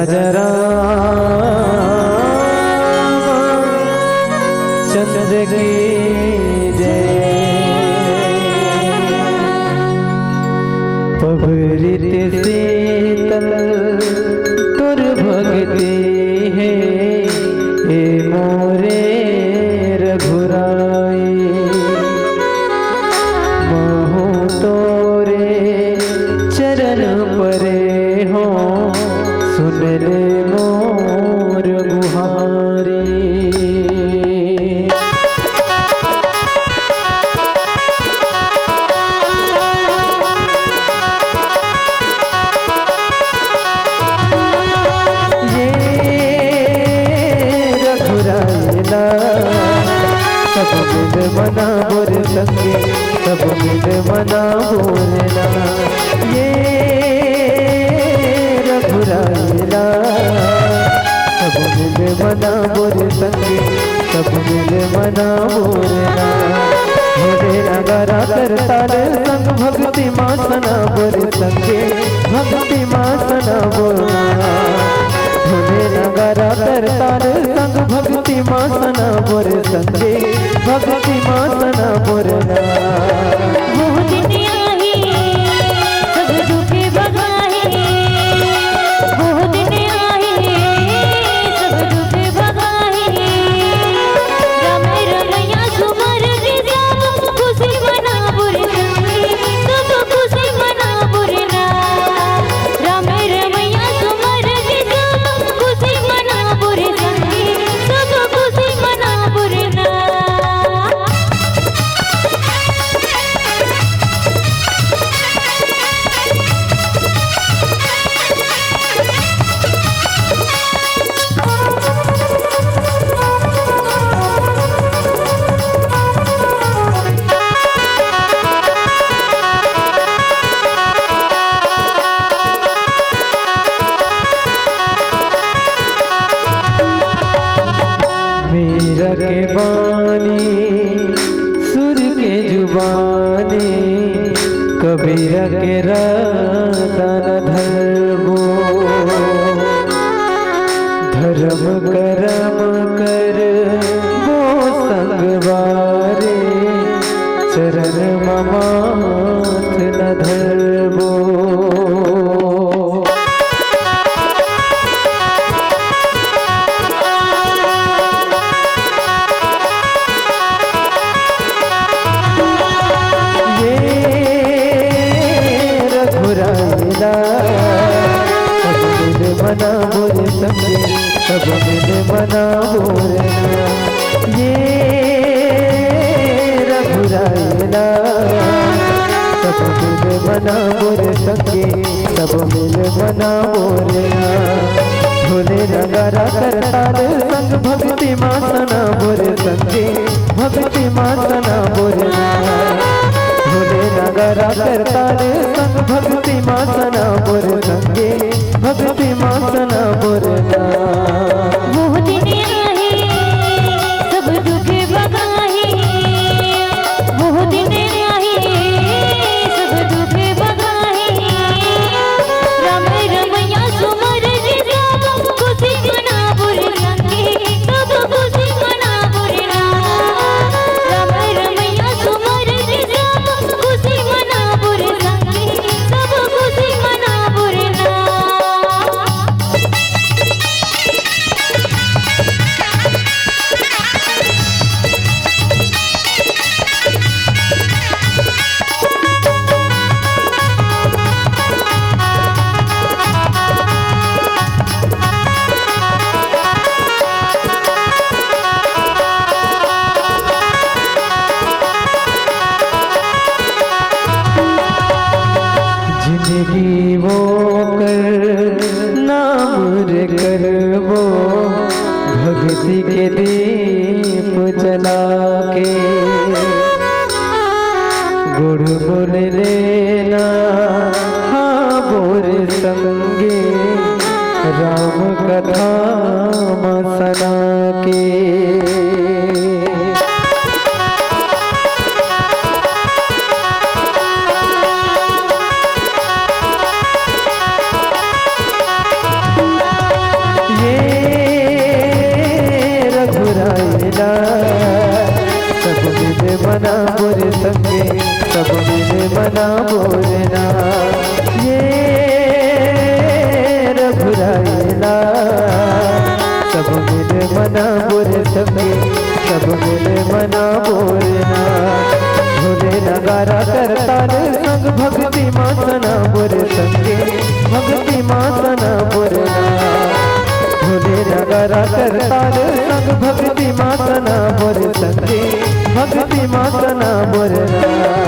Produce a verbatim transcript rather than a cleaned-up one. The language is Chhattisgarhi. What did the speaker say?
राजा रामचंद्र की जय। पवित्र शीतल तोर भक्ति हे, ए मोरे रघुराई। महूँ तोरे चरण परे हों, सुन ले मोर गुहारी। ये रघुराई ला, सब मिल मनाबो रे संगी, सब मिल मनाबो रे ना। ये रघुराई ला, सब मिल मनाबो रे संगी, सब मिल मनाबो रे ना। भोले नगारा करताल संग भक्ति मा सनाबो रे संगी, भक्ति मा सनाबो ना। भोले नगारा करताल संग भक्ति मा सनाबो रे संगी, भक्ति मा सनाबो ना। वो दिन आही, सब दुख भगाही। वो दिन आही, सब दुख भगाही। राम रमैया सुमर के सब खुशी मनाबो रे संगी, सब खुशी मनाबो रे ना। राम रमैया सुमर के सब खुशी मनाबो रे संगी, सब खुशी मनाबो रे ना। मीरा के बानी, सुर के जुबानी, कबीरा के रटना धरबो। धरम करम करबो संगवारी, चरण म माथ न धरबो। ये रघुराई ला, सब मिल मनाबो रे संगी, सब मिल मनाबो रे ना। ये रघुराई ला, सब मिल मनाबो रे संगी, सब मिल मनाबो रे ना। भोले नगारा करताल संग भक्ति मा सनाबो रे संगी, भक्ति मा सनाबो रे ना। भोले नगारा करताल संग भक्ति मा सनाबो रे संगी, भक्ति मा सनाबो रे ना। वो दिन आही, सब दुख भगाही। वो दिन आही, सब दुख भगाही। राम रमैया सुमर के सब खुशी मनाबो रे संगी, सब खुशी मनाबो रे ना। राम रमैया सुमर के सब खुशी मनाबो रे संगी, सब खुशी मनाबो रे ना। जिंदगी वो कर नाम रे करबो, भक्ति के दीप जला के। गुड़ गुड़ लेना हाँ बोर संगे, राम कथा म सना के। ना बोलना ये रघुरायला, सब मिल मना बोल सके, सब मिल मना बोलना। ढोले नगारा करताल संग भक्ति मासना बोल सके, भक्ति मासना बोलना। ढोले नगारा करताल संग भक्ति मासना बोल सके, भक्ति मासना बोलना।